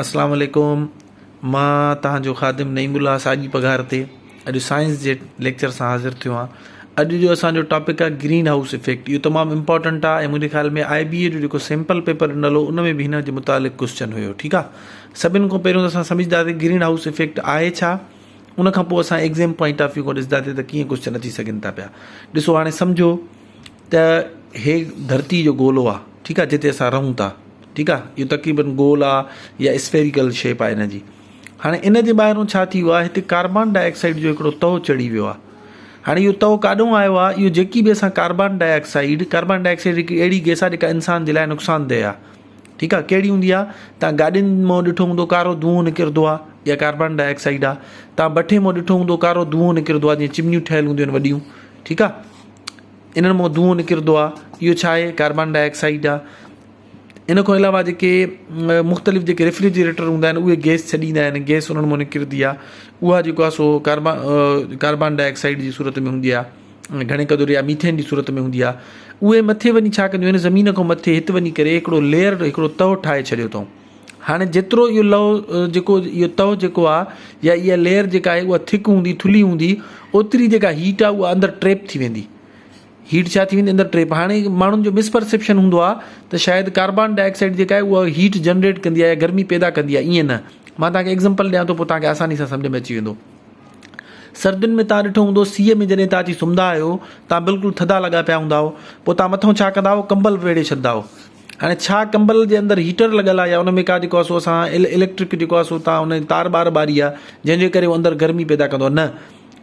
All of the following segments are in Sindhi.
اسلام عليڪم مان توهان جو خادم نعيم الله ساڳي پگهار تي اڄ سائنس جي ليڪچر سان حاضر ٿيو آهيان اڄ جو اسانجو ٽاپڪ آهي گرين هائوس افيڪٽ اهو تمام امپورٽنٽ آهي ۽ منهنجي خيال ۾ آء بي اي جو جيڪو سيمپل پيپر ڏنل هو ان ۾ به هن جي متعلق ڪوشچن هيو ٺيڪ آهي سڀن کان پهريون ته اسان سمجهنداسين گرين هائوس افيڪٽ آهي ڇا ان کان پوء اسان ايگزام پوائنٽ آف ويو کان ڏسنداسين ته ڪيئن ڪوشچن اچي سگهن ٿا پيا ڏسو هاڻي سمجهو ته هي ڌرتي جو گولو آ ٺيڪ آ جتي اسان رهون ٿا ٺيڪ آ اهو تقريبن گول آ يا اسفيريڪل شيپ آ ان جي هاڻي ان جي ٻاهرون ڇا ٿي ويو آ هتي ڪاربان ڊاء آڪسائيڊ جو هڪڙو تهه چڙهي ويو آ هاڻي اهو تهه ڪاڏهون آيو آ اهو جيڪي به اسان carbon dioxide carbon dioxide هڪ اهڙي گيس آ جيڪا انسان جي لاء نقصان ده آ ٺيڪ آ ڪهڙي هوندي آ تان گاڏين مون ڏٺو هوندو ڪارو دونهون نڪرندو آ يا ڪاربان ڊاء آڪسائيڊ آ تان بٺي مون ڏٺو هوندو ڪارو دونهون نڪرندو آ جيئن چمنيون ٺهيل هونديون آهن وڏيون ٺيڪ آ انهن مان دونهون نڪرندو آهي اهو ڇا آهي ڪاربان ڊاء آڪسائيڊ آهي ان کان علاوه جيڪي مختلف جيڪي ريفريجريٽر هوندا آهن اهي گيس ڇڏيندا آهن گيس انهن مان نڪرندي آهي اها جيڪو آهي سو ڪاربان ڪاربان ڊاء آڪسائيڊ جي صورت ۾ هوندي آهي گهڻي قدر يا ميٿين جي صورت ۾ هوندي آهي اهي مٿي وڃي ڇا ڪنديون آهن زمين کان مٿي هت وڃي ڪري هڪڙو ليئر هڪڙو تهه ٺاهي ڇڏيو اٿئون هاڻي جيترو اهو لهو جيڪو اهو تهه جيڪو آهي يا اها ليئر جيڪا آهي اها ٿڪ هوندي ٿلهي هوندي اوتري جيڪا هيٽ آهي اها اندر ٽريپ ٿي ويندي هيٽ ڇا ٿي ويندي اندر ٽريپ هاڻي ماڻهن جو مس پرسيپشن هوندو آهي ته شايد ڪاربان ڊاء آڪسائيڊ جيڪا آهي اها هيٽ جنريٽ ڪندي آهي يا گرمي پيدا ڪندي آهي ائين نه مان توهان کي ايگزامپل ڏيان ٿو پوء توهان کي آساني سان سمجھ ۾ اچي ويندو سردين ۾ توهان ڏٺو هوندو سيء ۾ جڏهن توهان اچي سمهندا آهيو توهان بلڪل ٿڌا لڳا پيا هوندا آهيو پوء توهان مٿو ڇا ڪندا آهيو ڪمبل ويڙهي ڇڏندا آهيو هاڻي ڇا ڪمبل جي اندر هيٽر لڳل آهي يا ان ۾ ڪا جيڪو آهي سو اسان اليڪٽرڪ جيڪو آهي سو تان ان تار ٻار ٻاري آهي جنهن جي ڪري هو اندر گرمي پيدا ڪندو آهي نه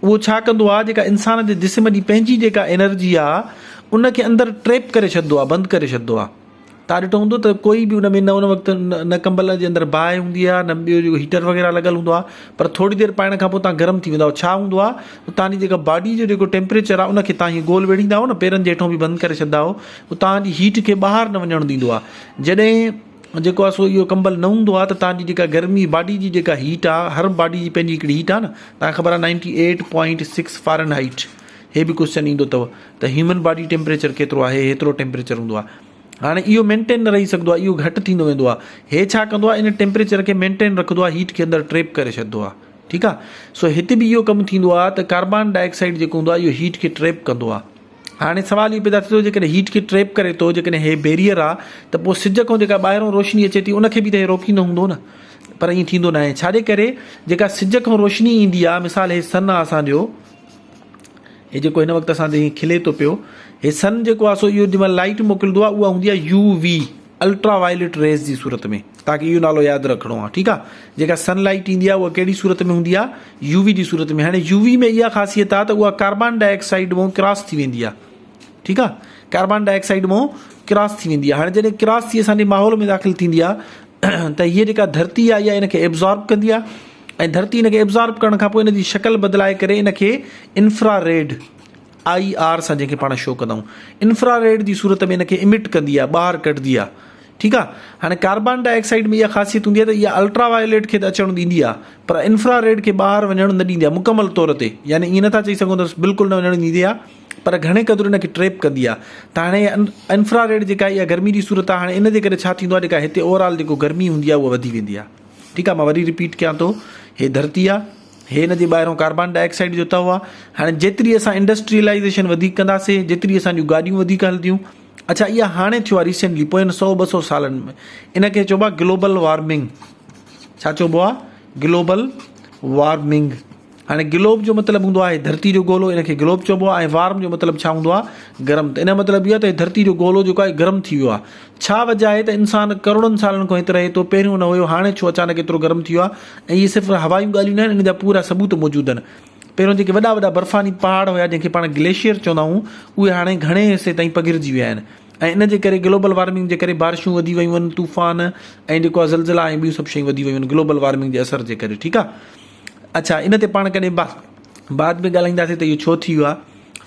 اهو ڇا ڪندو آهي جيڪا انسان جي جسم جي پنهنجي جيڪا انرجي آهي ان کي اندر ٽريپ ڪري ڇڏندو آهي بند ڪري ڇڏندو آهي تان ڏٺو هوندو ته ڪوئي به ان ۾ نه ان وقت نه ڪمبل جي اندر باهه هوندي آهي نه ٻيو جيڪو هيٽر وغيره لڳل هوندو آهي پر ٿوري دير پائڻ کان پوء تان گرم ٿي ويندا آهيو ڇا هوندو آهي تان جي جيڪا باڊي جو جيڪو ٽيمپريچر آهي ان کي تان هي گول ويڙهيندا آهيو نه پيرن جي هيٺون به بند ڪري ڇڏندا آهيو هو توهان جي هيٽ کي ٻاهر نه وڃڻ ڏيندو آهي جڏهن جيڪو آهي سو اهو ڪمبل نه هوندو آهي ته توهان جي جيڪا گرمي باڊي جي جيڪا هيٽ آهي هر باڊي جي پنهنجي هڪڙي هيٽ آهي نه توهان کي خبر آهي ninety eight point six Fahrenheit هي به ڪوشچن ايندو اٿو ته هيومن باڊي ٽيمپريچر ڪيترو آهي هيترو ٽيمپريچر هوندو آهي هاڻي اهو مينٽين نه رهي سگهندو آهي اهو گهٽ ٿيندو ويندو آهي هي ڇا ڪندو آهي ان ٽيمپريچر کي مينٽين رکندو آهي هيٽ کي اندر ٽريپ ڪري ڇڏندو آهي ٺيڪ آهي سو هتي به اهو ڪم ٿيندو آهي ته ڪاربان ڊاء آڪسائيڊ جيڪو هوندو آهي اهو هيٽ کي ٽريپ ڪندو آهي هاڻي سوال اهو پيدا ٿئي ٿو جيڪڏهن هيٽ کي ٽريپ ڪري ٿو جيڪڏهن هي بيريئر آ ته پوء سج کان جيڪا ٻاهرون روشني اچي ٿي ان کي به ته هي روڪيندو هوندو نه پر ائين ٿيندو ناهي ڇاجي ڪري جيڪا سج کان روشني ايندي آ مثال هي سن آ اسان جو هي جيڪو هن وقت اسان تي کلي ٿو پيو هي سن جيڪو آ سو اهو جنهن مهل لائٽ موڪلندو آ اها هوندي آ يو وي الٽرا وائليٽ ريز جي صورت ۾ توهان کي اهو نالو ياد رکڻو آهي ٺيڪ آهي جيڪا سن لائٽ ايندي آهي اها ڪهڙي صورت ۾ هوندي آهي يو وي جي صورت ۾ هاڻي يو وي ۾ اها خاصيت آهي ته اها ڪاربان ڊاء آڪسائيڊ مون ڪراس ٿي ويندي آهي ٺيڪ آهي ڪاربان ڊاء آڪسائيڊ مون ڪراس ٿي ويندي آهي هاڻي جڏهن ڪراس ٿي اسان جي ماحول ۾ داخل ٿيندي آهي ته هيء جيڪا ڌرتي آهي اها ان کي ابزارب ڪندي آهي ۽ ڌرتي ان کي ابزارب ڪرڻ کان پوء ان جي شڪل بدلائي ڪري ان کي انفرا ريڊ I R سان جنهن کي پاڻ شو ڪندا آهيون انفرا ريڊ جي صورت ۾ ان کي امٽ ڪندي آهي ٻاهر ڪڍندي آهي ٺيڪ آهي هاڻي ڪاربان ڊاء آڪسائيڊ ۾ اها خاصيت هوندي آهي ته اها الٽرا وائليٽ کي ته اچڻ ڏيندي آهي پر انفرا ريڊ کي ٻاهر وڃڻ نه ڏيندي آهي مڪمل طور تي يعني ائين نٿا چئي سگهون ته بلڪل نه وڃڻ ڏيندي آهي پر گهڻي قدر ان کي ٽريپ ڪندي آهي ته هاڻي انفرا ريڊ جيڪا اها گرمي جي صورت آهي هاڻي ان جي ڪري ڇا ٿيندو آهي جيڪا هتي اوور آل جيڪو گرمي هوندي آهي اها وڌي ويندي آهي ٺيڪ آهي مان وري رپيٽ ڪيان ٿو هي ڌرتي آهي هي ان جي ٻاهرون ڪاربان ڊاء آڪسائيڊ جو تهه آهي. هاڻي جيتري اسان انڊسٽريلائيزيشن وڌيڪ ڪنداسين، جيتري اسان جون گاڏيون وڌيڪ هلنديون، اڇا اها هاڻي ٿيو آهي ريسينٽلي پوين سئو ٻه سئو سالن ۾ ان کي چئبو آهي گلوبل وارمنگ. ڇا چئبو آهي؟ Global warming. هاڻي گلوب جو مطلب هوندو آهي ڌرتي جو گولو ان کي گلوب چئبو آهي ۽ وارم جو مطلب ڇا هوندو آهي گرم ته ان جو مطلب اهو آهي ته ڌرتي جو گولو جيڪو آهي گرم ٿي ويو آهي ڇا وجه آهي ته انسان ڪروڙن سالن کان هت رهي ٿو پهريون نه هيو هاڻي ڇو اچانڪ ايترو گرم ٿي ويو آهي ۽ اهي صرف هوايون ڳالهيون نه آهن ان جا پورا ثبوت موجود آهن پهريون جيڪي وڏا وڏا برفاني پهاڙ هيا جنهن کي پاڻ گليشيئر چوندا آهيون اهي هاڻي گهڻي حصي تائين پگهرجي ويا آهن ۽ ان جي ڪري گلوبل وارمنگ جي ڪري بارشون وڌي ويون آهن طوفان ۽ جيڪو آهي زلزلا ۽ ٻيون سڀ شيون وڌي ويون آهن گلوبل وارمنگ جي اثر جي ڪري ٺيڪ آهي اڇا ان تي پاڻ ڪڏهن بعد ۾ ڳالهائينداسين ته اهو ڇو ٿي ويو آهي.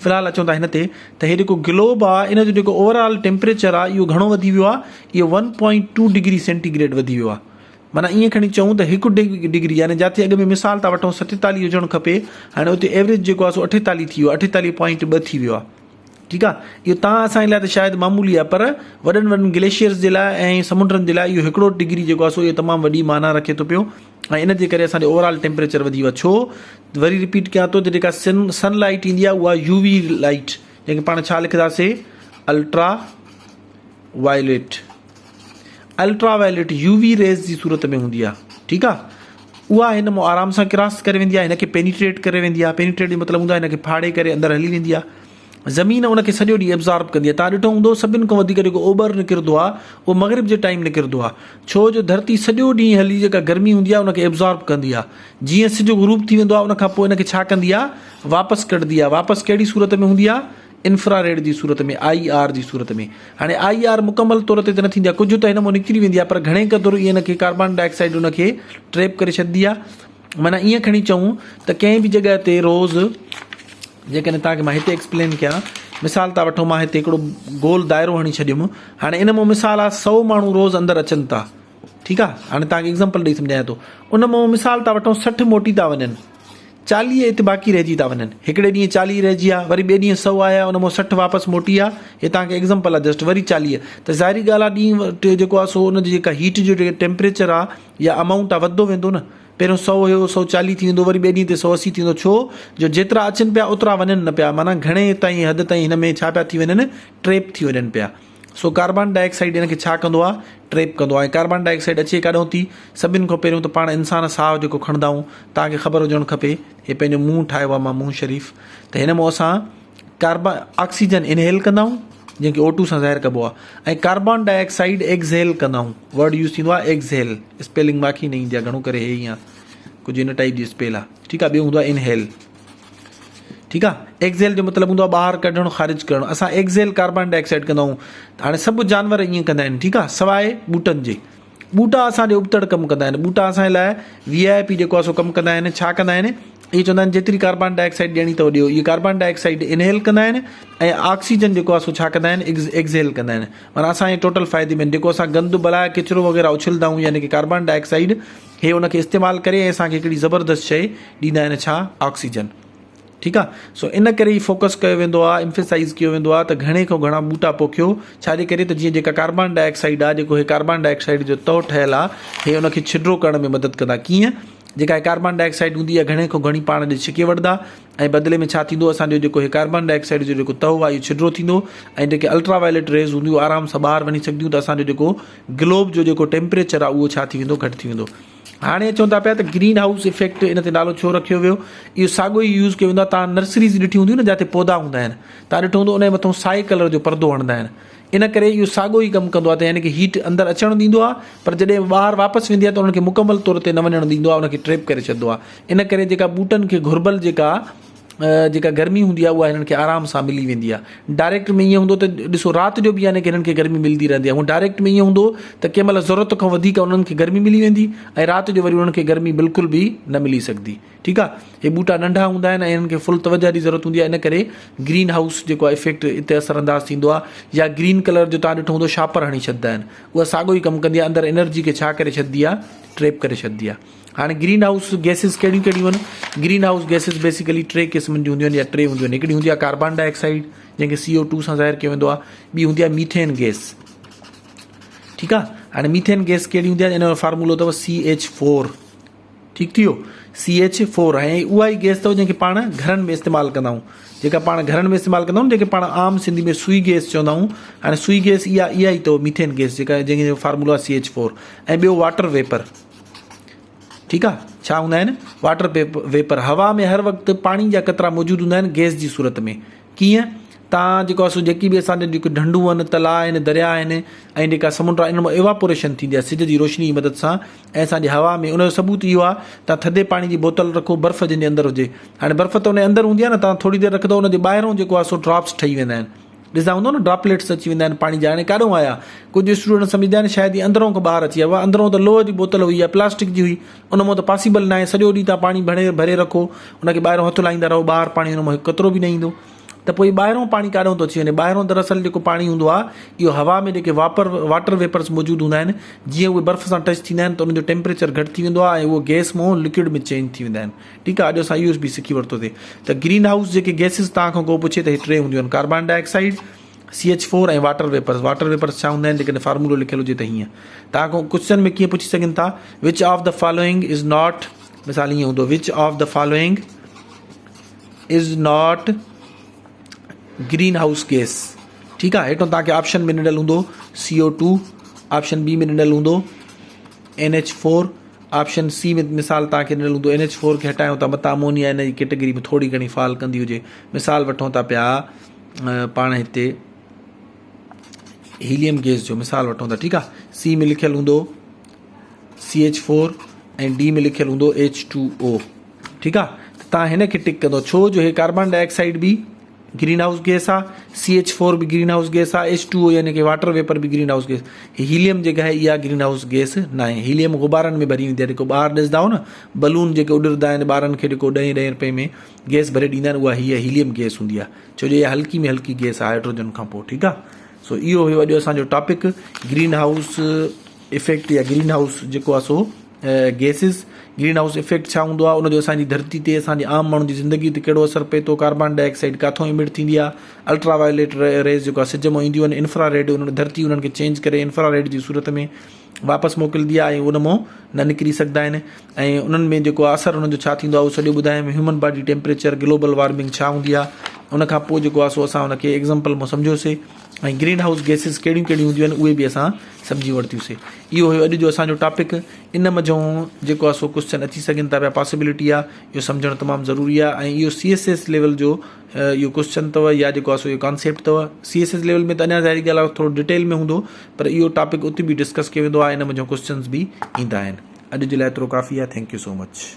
في الحال اچون ٿا هن تي ته هي جيڪو گلوب آهي ان جو جيڪو اوور آل ٽيمپريچر آهي اهو گهڻو وڌي ويو آهي اهو one point two degree centigrade وڌي ويو آهي معنيٰ ائين کڻي چئون ته هڪ ڊگري يعني جاتي اڳ ۾ مثال ٿا وٺون 47 هجڻ کپي هاڻي اتي ايوريج جيڪو آهي سو 48 ٿي ويو آهي 48 پوائنٽ ٻه ٿي ويو آهي. ٺيڪ آ اهو تان اسان جي لاء ته شايد معمولي آ پر وڏن وڏن گليشيئرز جي لاء ۽ سمنڊن جي لاء اهو هڪڙو ڊگري جيڪو آ سو اهو تمام وڏي معنيٰ رکي ٿو پيو ۽ ان جي ڪري اسان جو اوور آل ٽيمپريچر وڌي ويو آ ڇو وري رپيٽ ڪيان ٿو ته جيڪا سن سن لائٽ ايندي آ اها يو وي لائٽ جنهن کي پاڻ ڇا لکنداسي ultra violet ultra violet U V rays جي صورت ۾ هوندي آ ٺيڪ آ اها هن مون آرام سان ڪراس ڪري ويندي آ هن کي پينيٽريٽ ڪري ويندي آ پينيٽريٽ جو مطلب هوندو آ هن کي ڦاڙي ڪري اندر هلي ويندي آ زمين ان کي سڄو ڏينهن ابزارب ڪندي آ تان ڏٺو هوندو سڀن کان وڌيڪ جيڪو اوٻر نڪرندو آ اهو مغرب جي ٽائيم نڪرندو آ ڇو جو ڌرتي سڄو ڏينهن هلي جيڪا گرمي هوندي آ ان کي ابزارب ڪندي آ جيئن سج غروب ٿي ويندو آ ان کان پوء ان کي ڇا ڪندي آ واپس ڪڍندي آ واپس ڪهڙي صورت ۾ هوندي آ انفرا ريڊ جي صورت ۾، I R جي صورت ۾. هاڻي I R مڪمل طور تي ته نه ٿيندي آهي، ڪجهه ته هن مان نڪري ويندي آهي پر گهڻي قدر ئي ان کي ڪاربان ڊاء آڪسائيڊ ان کي ٽريپ ڪري ڇڏندي آهي. معنيٰ ائين کڻي چئون ته ڪنهن به جڳهه تي روز جيڪڏهن توهان کي مان هتي ايڪسپلين ڪيان مثال ٿا وٺون مان هتي هڪڙو گول دائرو هڻي ڇڏيم هاڻي ان مان مثال آهي سو ماڻهو روز اندر اچن ٿا ٺيڪ آهي هاڻي توهان کي ايگزامپل ڏئي سمجهايان ٿو ان مان مثال ٿا وٺون 60 موٽي ٿا وڃن 40 ات باقي رهجي ٿا وڃن. هڪڙي ڏينهن 40 رهجي آ، وري ٻئي ڏينهن سئو آيا، ان مان 60 واپس موٽي آ، هي توهان کي ايگزامپل آ جسٽ، وري 40 ته ظاهري ڳالهه آ ڏينهن جيڪو آ سو ان جي جيڪا هيٽ جو جيڪو ٽيمپريچر آ يا امائونٽ آ وڌندو ويندو نه. پهريون سئو هيو سئو 40 ٿي ويندو وري ٻئي ڏينهن تي سئو 80 ٿي ويندو ڇو جو جيترا اچن پيا اوترا وڃن نه پيا معنيٰ گهڻي تائين حد تائين هن ۾ ڇا پيا ٿي وڃن ٽريپ ٿي وڃن پيا. سو ڪاربان ڊاء آڪسائيڊ ان کي ڇا ڪندو آ ٽريپ ڪندو آ ۽ ڪاربان ڊاء آڪسائيڊ اچي ڪاڏهون ٿي سڀن کان پهريون ته پاڻ انسان ساهه جيڪو کڻندا آهيون توهان کي خبر هجڻ کپي هي پنهنجو منهن ٺاهيو آ مان منهن شريف ته هن مان اسان ڪاربان آڪسيجن انهيل ڪندا آهيون جنهن کي او ٽو سان ظاهر ڪبو آ ۽ ڪاربان ڊاء آڪسائيڊ ايڪسهيل ڪندا آهيون ورڊ يوز ٿيندو آ ايڪسهيل اسپيلنگ ماکي نه ايندي آ گهڻو ڪري هي ائين ڪجهه ان ٽائيپ جي اسپيل آ ٺيڪ آ ٻيو هوندو آ انهيل ٺيڪ آ ايڪزيل جو مطلب هوندو آ ٻاهر ڪڍڻ خارج ڪرڻ اسان ايڪزيل ڪاربان ڊاء آڪسائيڊ ڪندا آهيون هاڻي سڀ جانور ائين ڪندا آهن ٺيڪ آ سواء ٻوٽن جي ٻوٽا اسان جي ابتڙ ڪم ڪندا آهن ٻوٽا اسان جي لاء وي آء پي جيڪو آ سو ڪم ڪندا آهن ڇا ڪندا آهن اهي چوندا آهن جيتري ڪاربان ڊاء آڪسائيڊ ڏيڻي اٿو ڏيو اهي ڪاربان ڊاء آڪسائيڊ انهيل ڪندا آهن ۽ آڪسيجن جيڪو آ سو ڇا ڪندا آهن ايڪزيل ڪندا آهن معنيٰ اسان جي ٽوٽل فائدي ۾ جيڪو اسان گند بلاء ڪچرو وغيره اڇلدا آهيون يعني ڪي ڪاربان ڊاء آڪسائيڊ هي ان کي استعمال ڪري ۽ اسان کي هڪڙي زبردست شيء ڏيندا آهن ڇا آڪسيجن ٺيڪ آ سو ان ڪري ئي فوڪس ڪيو ويندو آ ايمفيسائز ڪيو ويندو آ ته گهڻي کان گهڻا ٻوٽا پوکيو ڇا جي ڪري ته جيئن جيڪا ڪاربان ڊاء آڪسائيڊ آ جيڪو هي ڪاربان ڊاء آڪسائيڊ جو تهه ٺهيل آ هي ان کي ڇڊرو ڪرڻ ۾ مدد ڪندا ڪيئن جيڪا هي ڪاربان ڊاء آڪسائيڊ هوندي آ گهڻي کان گهڻي پاڻ ڏي ڇڪي وٺندا ۽ بدلي ۾ ڇا ٿيندو اسان جو جيڪو هي ڪاربان ڊاء آڪسائيڊ جو جيڪو تهه آهي اهو ڇڊرو ٿيندو ۽ جيڪي الٽرا وائليٽ ريز هونديون آرام سان ٻاهر وڃي سگهنديون ته اسان جو جيڪو گلوب جو جيڪو ٽيمپريچر آهي اهو ڇا ٿي ويندو گهٽ ٿي ويندو هاڻي اچون ٿا پيا ته گرين هائوس افيڪٽ ان تي نالو ڇو رکيو ويو اهو ساڳو ئي يوز ڪيو ويندو آهي تان نرسريز ڏٺيون هونديون نه جاتي پودا هوندا آهن تان ڏٺو هوندو ان جي مٿان سائي ڪلر جو پردو هڻندا آهن ان ڪري اهو ساڳو ئي ڪم ڪندو آهي ته يعني ڪي هيٽ اندر اچڻ ڏيندو آهي پر جڏهن ٻاهر واپس ويندي آهي ته انهن کي مڪمل طور تي نه وڃڻ ڏيندو آهي ان کي ٽريپ ڪري ڇڏندو آهي ان ڪري جيڪا ٻوٽن کي گهربل جيڪا جيڪا گرمي هوندي آهي اها هنن کي آرام سان ملي ويندي آهي ڊائريڪٽ ۾ ائين هوندو ته ڏسو رات جو به يعني ڪي هنن کي گرمي ملندي رهندي آهي هو ڊائريڪٽ ۾ ائين هوندو ته ڪنهن مهل ضرورت کان وڌيڪ انهن کي گرمي ملي ويندي ۽ رات جو وري انهن کي گرمي بلڪل به نه ملي سگهندي ٺيڪ آ هي ٻوٽا ننڍا هوندا آهن ۽ انهن کي فل توجه جي ضرورت هوندي آهي ان ڪري گرين هائوس جيڪو آهي افيڪٽ اتي اثر انداز ٿيندو آهي يا گرين ڪلر جو تان ڏٺو هوندو شاپر هڻي ڇڏدا آهن اها ساڳو ئي ڪم ڪندي آهي اندر انرجي کي ڇا ڪري ڇڏدي آهي ٽريپ ڪري ڇڏدي آهي هاڻي گرين هائوس گيسز ڪهڙيون ڪهڙيون آهن گرين هائوس گيسز بيسيڪلي ٽي قسمن جون هونديون آهن يا ٽي هونديون آهن هڪڙي هوندي آهي ڪاربان ڊاء آڪسائيڊ جنهن کي سي او ٽو سان ظاهر ڪيو ويندو آهي ٻي هوندي آهي ميٿين گيس ٺيڪ آهي هاڻي ميٿين گيس ڪهڙي هوندي آهي ان جو فارمولو اٿو سي ايڇ فور ٺيڪ ٿي ويو سي ايڇ فور ۽ اها ئي گيس اٿو جنهن کي پاڻ گهرن ۾ استعمال ڪندا آهيون جيڪا پاڻ گهرن ۾ استعمال ڪندا آهيون جنهن کي پاڻ عام سنڌي ۾ سوئي گيس چوندا آهيون هاڻي سوئي گيس اها اها ئي اٿو ميٿين گيس جيڪا جنهن جو فارمولو آهي سي ايڇ فور ۽ ٻيو واٽر ويپر ٺيڪ آهي ڇا هوندا آهن واٽر ويپر هوا ۾ هر وقت پاڻي جا قطرا موجود هوندا آهن گيس جي صورت ۾ ڪيئن تان جيڪو آهي سو جيڪي به اسان جا جيڪي ڍنڍون آهن، تلاء آهن، درياء آهن ۽ جيڪا سمنڊ آهي انهن مان ايواپوريشن ٿيندي آهي سج جي روشني جي مدد سان ۽ اسان جي هوا ۾ ان جو ثبوت اهو آهي تان ٿڌي پاڻي جي بوتل رکو برف جنهن جي اندر هجي هاڻي برف ته ان جي اندر هوندي آهي نه تان ٿوري دير رکندو ان جي ٻاهرون جيڪو آهي سو ڊراپس ٺهي ويندا آهن ڏسندا هوندو نه ڊراپليٽس اچي ويندا آهن پاڻي جا هاڻي ڪاڏهون آيا ڪجهه اسٽوڊنٽ سمجهندا آهن شايد هي اندرون کان ٻاهر اچي ويا اندرون ته لوهه جي بوتل هئي يا پلاسٽڪ جي هئي ان مان ته پاسيبل ناهي سڄو ڏينهن تان پاڻي ڀري ڀري رکو ان کي ٻاهرون هٿ لائيندا رهو ٻاهر پاڻي ان مان هڪ قطرو به نه ايندو. ته پوء ٻاهرون پاڻي ڪاڏهون ٿو اچي وڃي؟ ٻاهرون دراصل جيڪو پاڻي هوندو آهي اهو هوا ۾ جيڪي واپر واٽر ويپرس موجود هوندا آهن جيئن اهي برف سان ٽچ ٿيندا آهن ته انهن جو ٽيمپريچر گهٽ ٿي ويندو آهي ۽ اهو گئس مون لڪوڊ ۾ چينج ٿي ويندا آهن ٺيڪ آهي اڄ اسان اهو به سکي ورتوسي ته گرين هائوس جيڪي گئسز توهان کان ڪو پڇي ته هي ٽي هونديون آهن carbon dioxide C H four ۽ water vapours water vapours ڇا هوندا آهن جيڪڏهن فارمولو لکيل هجي ته هيئن توهان کان ڪوشچن ۾ ڪيئن پڇي سگهن ٿا which of the following is not مثال ائين هوندو which of the following is not greenhouse gas ٺيڪ آهي هيٺو توهان کي آپشن ۾ ڏنل هوندو C O two option B ۾ ڏنل هوندو N H four option C ۾ مثال توهان کي ڏنل هوندو اين ايڇ فور کي هٽايون ٿا متان امونيا ان جي ڪيٽيگري ۾ ٿوري گهڻي فال ڪندي هجي مثال وٺون ٿا پيا پاڻ هتي هيليم گيس جو مثال وٺون ٿا ٺيڪ آهي سي ۾ لکيل هوندو سي ايڇ فور ۽ ڊي ۾ لکيل هوندو ايڇ ٽو او ٺيڪ آ ته تان هن کي ٽڪ ڪندو ڇو جو هي ڪاربان ڊاء آڪسائيڊ به گرين هائوس گيس آ سي ايڇ فور به گرين هائوس گيس آ ايڇ ٽو او يعني ڪي واٽر ويپر به گرين هائوس گيس هي هيليم جيڪا آهي اها گرين هائوس گيس ناهي هيليم غبارن ۾ ڀري ويندي آهي جيڪو ٻاهر ڏسندا آهيو نه بلون جيڪي اڏردا آهن ٻارن کي جيڪو ڏهين ڏهين روپئي ۾ گيس ڀري ڏيندا آهن اها هي هيليم گيس هوندي آهي ڇو جو اها هلڪي ۾ هلڪي گيس آهي هائيڊروجن کان پوء ٺيڪ آ سو اهو هيو اڄ اسان جو ٽاپڪ گرين هائوس افيڪٽ يا گرين هائوس جيڪو آهي سو گيسز گرين هائوس افيڪٽ ڇا هوندو آهي ان جو اسان جي ڌرتي تي اسان جي عام ماڻهن جي زندگي تي ڪهڙو اثر پئي ٿو ڪاربان ڊاء آڪسائيڊ ڪاٿو امٽ ٿيندي آهي الٽرا وائليٽ ريز جيڪو آهي سج مان اينديون آهن انفرا ريڊ انهن ڌرتي انهن کي چينج ڪري انفرا ريڊ جي صورت ۾ واپس موڪلندي آهي ۽ ان مان نه نڪري سگهندا آهن ۽ انهن ۾ جيڪو اثر انهن جو ڇا ٿيندو آهي اهو سڄو ٻڌايم human body temperature global warming ڇا هوندي آهي ان کان پوء جيڪو آهي سو اسان ان کي ايگزامپل مان سمجهيوسي ۽ گرين هائوس گيسز ڪهڙيون ڪهڙيون هونديون آهن اهي به اسان سمجهي ورتيون سي اهو هيو اڄ جو اسان جو ٽاپڪ ان منجهون جيڪو آهي سو ڪوشچن اچي سگهن ٿا پيا پاسيبلٽي آهي اهو سمجهڻ تمام ضروري آهي ۽ اهو سي ايس ايس ليول جو اهو ڪوشچن اٿو يا جيڪو آهي سو اهو ڪانسيپٽ اٿو سي ايس ايس ليول ۾ ته اڃا ظاهري ڳالهه آهي ٿورو ڊيٽيل ۾ هوندو پر اهو ٽاپڪ اتي به ڊسڪس ڪيو ويندو آهي ان منجهون ڪوشچنز به ايندا آهن اڄ جي لاء ايترو ڪافي آهي thank you so much.